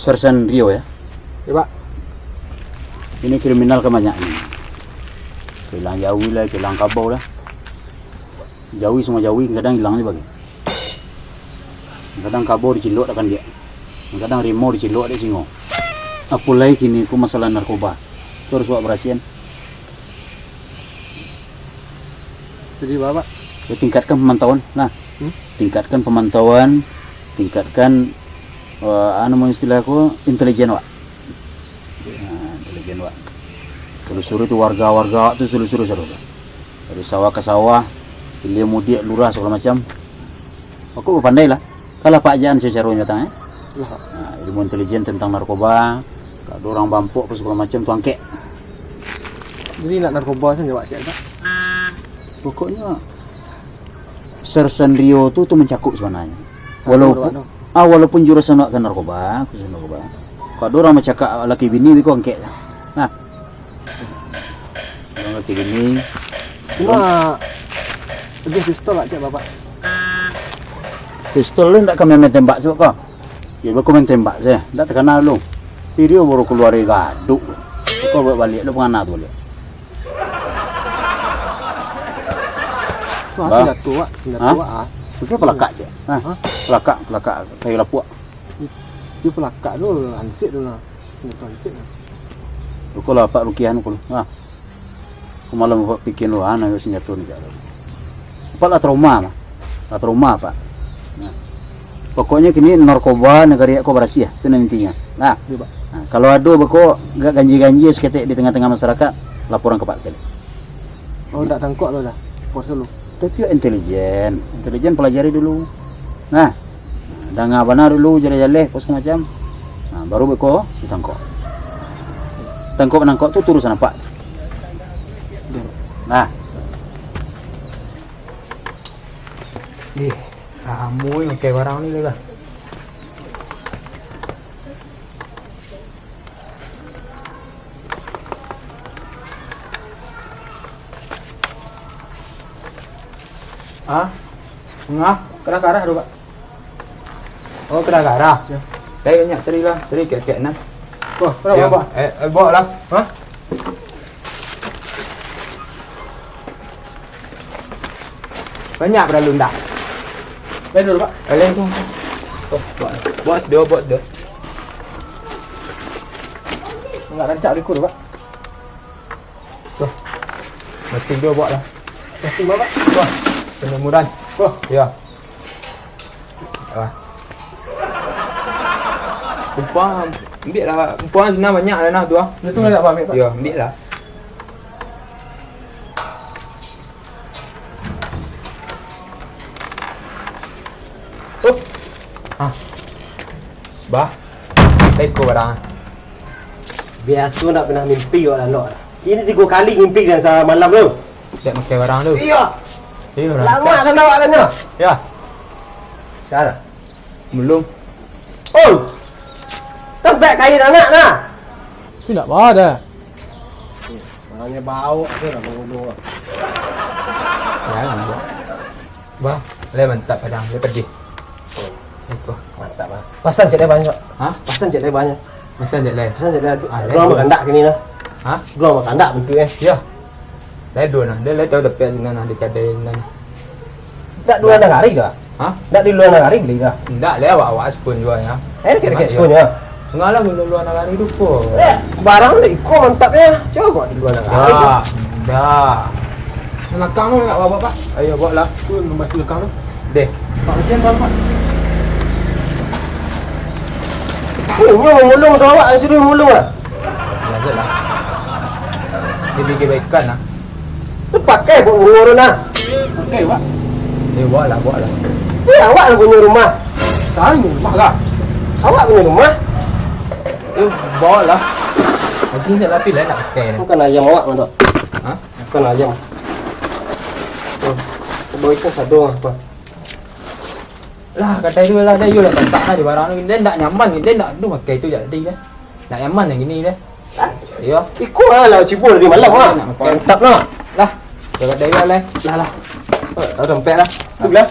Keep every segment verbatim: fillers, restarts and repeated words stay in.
Sersan Rio, ya. Ya, Pak. Ini kriminal kan banyak ni. Kilang jawi lah, kilang kabau lah. Jawi samo jawi kadang ilang juo bagai. Kadang kabau dicilok dek kandiak. Kadang rimau dicilok dek singo. Apo lai kini ko masalah narkoba. Tu harus awak barasiahan. Jadi, Bapak? Ya, tingkatkan pemantauan. Nah, Hmm? tingkatkan pemantauan, tingkatkan, eh, anu, istilah ko, intelijen awak. Nah, intelijen awak. Telusuri tu warga-warga awak tu, telusuri sarupo. Dari sawah ka sawah, hilia mudiak, lurah, sagalo macam. Pokok bapandai lah. Kalau Pak Jaan sacaronyo datang, eh. Lah. Nah, ilmu intelijen tentang narkoba, kalau ado urang bampok apo sagalo macam tu angkek. Jadi nak narkoba sajo awak cari, Pak? Pokoknyo Sersan Rio tu, tu mancakup sabananyo. Sama Walaupun, awak tu. ah, walaupun jurusan awak kan narkoba, khusus narkoba. Kalau ado urang bacakak laki bini, beko angkek lah. Nah. Urang laki bini. Cuma, agiah pistol lah, cek Bapak. Pistol lu ndak ka main tembak suko. Ya, beko main tembak sajo. Ndak takana lu. Video baru kalua dari gaduk. Kau buek baliak lu pangana tu baliak. Wah, Bah. Senjata, Wak. Senjata, Hah? Wak, ah. Pakai pelakak je. Nah, Hah? Pelakak, pelakak kayu lapuak. Itu pelakak tu, hansip tu nah. Senjata hansip tu. Kau lah, Pak Rukiah tu, nah. Kau malam Pak pikian lu, ah, nak senjata ni, cak lu. Pak lah trauma, mah. Lah trauma, Pak. Nah. Pokoknyo kini narkoba nagari ko barasiah, tu nan intinyo. Nah. Iyo, Pak. Nah, kalau ado beko gak ganjia-ganjia saketek di tangah-tangah masyarakat, laporan ka Pak sakali. Oh, ndak tangkok lo dah. Pos dulu. Tapi yo intelijen, intelijen pelajari dulu. Nah, danga bana dulu jaleh-jaleh, pos macam. Nah, baru beko ditangkok. Tangkok manangkok tu urusan Apak. Nah. Ih, lamo ni makai barang ni dah. Ah, ngah, karah-karah tu, Pak. Oh, karah-karah. Ya. Tapi banyak cari lah, cari kek-kek nah. Wah, kenapa, Ya, Pak? Eh, eh, bawa lah. Hah? Banyak paralu ndak? Lain dulu, Pak. Eh, lain tu. Oh, bawa. Bawa seduo, bawa seduo. Enggak rancak di kur, Pak. Tuh. Masih dua bawa lah. Masih, Pak. Wah, penemuran. Wah. Ya. Ah. Umpan, ambil lah. Umpan senang banyak lah nah tu ah. Dia tu nak ambil, Pak? Ya, ambil lah. Tuh. Ah. Bah. Baik ko barang. Biaso ndak pernah mimpi awak lalok. Kini tigo kali mimpi dalam samalam tu. Dek makai barang tu. Iyo. Iyo, rancak. Lamo kan awak tanyo? Ya. Dah. Belum. Oi. Sampai kain anak nah. Tapi ndak baa dah. Orangnya bau tu lah mangulu. Ya, ndak baa. Bah, lai mantap padang, lai padih. Oh. Iko. Mantap, Bang. Pasan cek lai banyak. Hah? Pasan cek lai banyak. Pasan cek lai. Pasan cek lai. Ah, lai. Gua makan dak kini lah. Hah? Gua makan dak bentuk eh. Ya. Lai dua nah. Dia lai tahu dapek sinan nah di kadai sinan. Dak dua nagari dah. Hah? Dak di luar nagari beli dah. Ndak lai awak-awak sepun jualnya. Eh, kira-kira sepun ya. Ngalah dulu luar nagari tu ko. Eh, barang dek iko mantap ya. Coba bawa di luar nagari. Dah, dah. Belakang tu nak bawa, Pak? Ayo, bawa lah. Tu masih belakang tu. Deh. Pak, kasihan, Pak. Oh, nyo mulung tu awak, suruh mulung lah. Biasalah. Dia bikin baikan lah. Tu pakai buat bungo tu nah. Pakai, Pak. Eh, bawa lah, bawa lah. Ni awak lah punya rumah. Saya punya rumah kah? Awak punya rumah. Eh, bawa lah. Lagi saya lapis lah nak pakai ni. Bukan ayam awak, Mandok. Hah? Bukan ayam. Hmm. Bawa ikan sado apa? Lah, kadai tu lah, dah, yo lah, sasak lah di barang tu. Dia ndak nyaman, dia ndak tu pakai tu jadi dah. Ndak nyaman yang gini dah. Hah? Iyo. Iko lah, lah cibur dari malam ah. Nak makan. Mantap lah. Lah, dah kadai lah, lah. Lah, lah. Oh, dah sampai lah. Tu lah.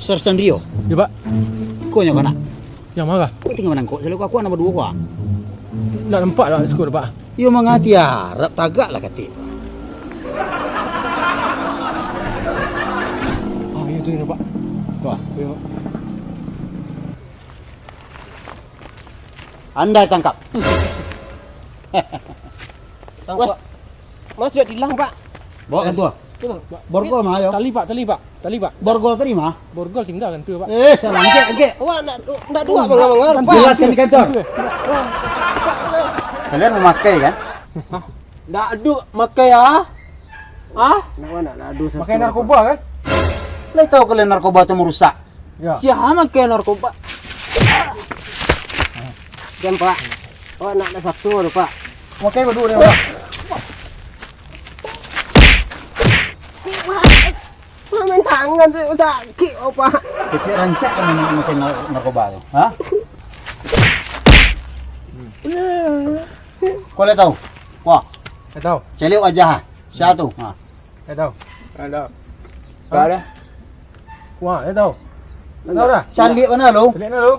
Sar Sandrio. Yo, Pak. Ko nyo kanak. Yang ma? Ko tingga manangkok, selalu kakuan nambah duo, Pak. Nak nampak lah, syukur, Pak. Yo, mangati Arab, tagak lah katik. Ah, iyo tu, iyo, Pak. Tu ah. Iyo, Pak. Anda tangkap. Tangkap. Mas, sudah tilang, Pak. Bawa kantua. Borgol mah, yo. Tali, Pak, tali, Pak. Tali, Pak. Borgol tadi mah. Borgol tingga kantua, Pak. Eh, salah. Angkek, angkek. Awak nak, nak duo mangaruh, Pak. Jelaskan di kantor. Kalian memakai, kan? Hah? Ndak ado makai, ah? Hah? Nak, nak, nak ado. Makai narkoba, kan? Lai tahu kalian narkoba tu merusak? Ya. Sia makai narkoba? Jan, Pak. Pak, nak, nak satu tu, Pak. Makai baduo ni, Pak. Pak, main tangan tu sakik, oh, Pak. Kecil rancak kan main, main nar-, narkoba tu, ha? Kau lai tahu? Wah. Lai tahu. Caliak wajah, ha? Sia tu? Ha. Lai tahu. Lai tahu. Hah? Wah, lai tahu. Lai tahu dah? Caliak bana lu. Caliak bana lu.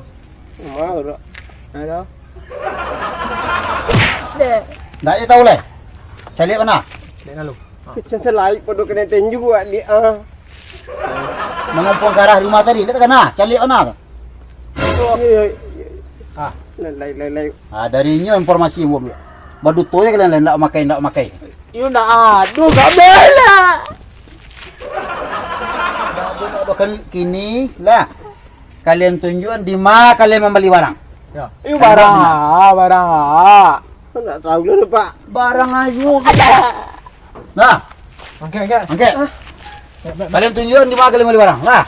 Mau dah. Lai tahu. Dek. Ndak tahu lai. Caliak bana. Caliak bana lu. Ha. Kecil salai pado kena tenju awak, Dik, ah. Mangompoang ka arah rumah tadi, ndak takana, caliak bana tu. Oh, iyo, iyo, iyo. Ah. Lai, lai, lai, lai. Ah, dari inyo informasi ambo ambiak. Baduto se kalian lai, ndak makai, ndak makai. Iyo, ndak ado, ndak bela. Ndak ado, ndak ado, kan kini lah. Kalian tunjuakan di ma kalian mambali barang. Yo. Iyo, barang, ah, barang, ah. Ndak tahu lah, Pak. Barang ayo. Nah. Angkek, angkek. Angkek. Hah? Kalian tunjuakan di ma kalian mambali barang. Nah.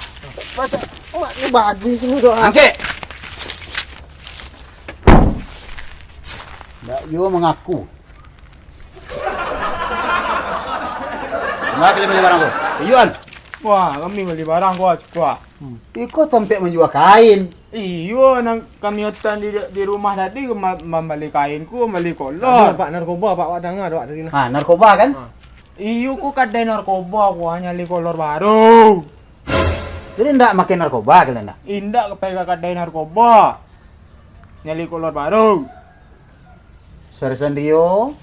Baca, mak ni bagi semua doa. Angkek. Ndak yo mangaku. Di ma kalian mambali barang tu? Tunjuakan. Wah, kami mambali barang ko, cukuik. Hmm. Iko tampek manjua kain. Iyo, nan kami otan di, di rumah tadi, ma-, mambali kain ko, mambali kolor. Ado, Pak, narkoba, Pak, awak danga, Pak, tadi nah. Ha, narkoba, kan? Ha. Iyo, ko kadai narkoba, ko nyali kolor baru. Jadi, ndak makai narkoba, kalian ndak? Indak, ka pai ka kadai narkoba. Nyali kolor baru. Sari Sandrio.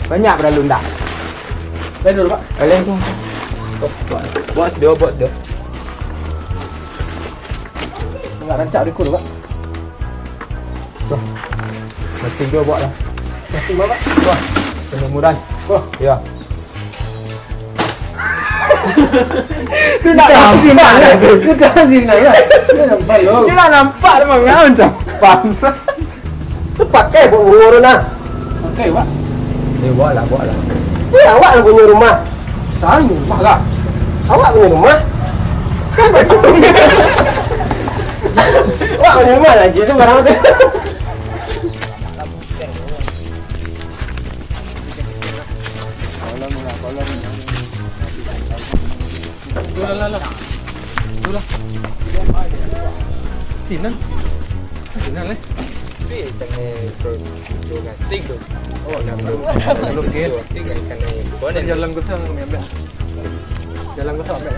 Banyak paralu ndak? Lain dulu, Pak. Lain tu. Buat, buat, buat dia, buat dia. Agak rancak dikul, Pak. Tuh. Masih dua buat lah. Masih berapa? Wah, penemudan. Wah. Ya. Tu nak nampak lah tu. Tu dah sinan lah. Tu nampak lo. Dia nak nampak tu, Bang, macam pan. Tu pakai buat bungo tu nah. Pakai, Pak. Eh, buat lah, buat lah. Ni awak lah punya rumah. Saya rumah kah? Awak punya rumah. Awak punya rumah lagi tu barang tu. Lah, lah, lah. Tu lah. Sinan. Sinan, eh. Si, tengah tu, tu kan, sing tu. Oh, nak tu. Belum, kan? Jalan kosong, ambil, ambil. Jalan kosong, ambil.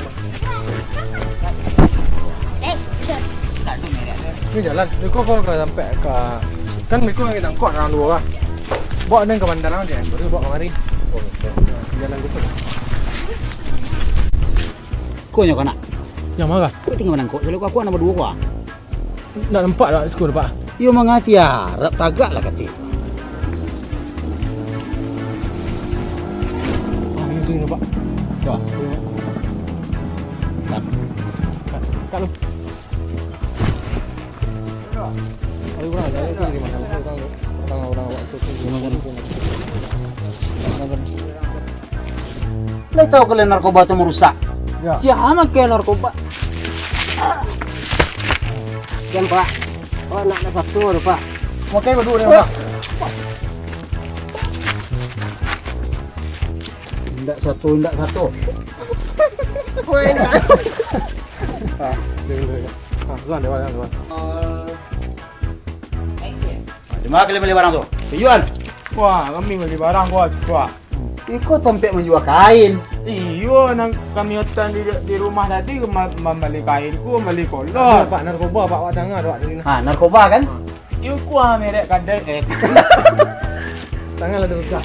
Ni jalan. Ni kau, kau ka sampai ka, kan beko lagi nangkok urang duo urang. Bawa ni ka bandarang je, baru bawa kamari. Jalan kosong. Ko nyo kanak. Yang ma? Ko tingga manangkok, selalu kakuan nambah duo ko ah. Nak nampak tak skor, Pak? Yo mangati Arab tagak lah katik. Ah, itu, itu, Pak. Dah. Kat. Kat, kat lu. Ayo, urang, jangan tu di mana? Urang, urang, urang awak tu. Lai tahu kalian narkoba tu merusak? Ya. Sia makai narkoba? Jan, Pak. Pak, nak, nak satu tu, Pak. Makai baduo ni, Pak. Indak satu, indak satu. Weh, indak. Ah, dia, dia, dia. Ah, duluan, duluan, duluan. Eh, action. Manga kalian bali barang tu? Iyoan. Wah, kami bali barang ko, Pak. Iko tampek manjua kain. Iyo, nan kami otan di, di rumah tadi ma- mambali kain ko, mambali kolor. Pak, narkoba, Pak, awak danga, awak dari Ha, narkoba kan? Iyo, kuah merek kadai eh. Tangan lah terpecah.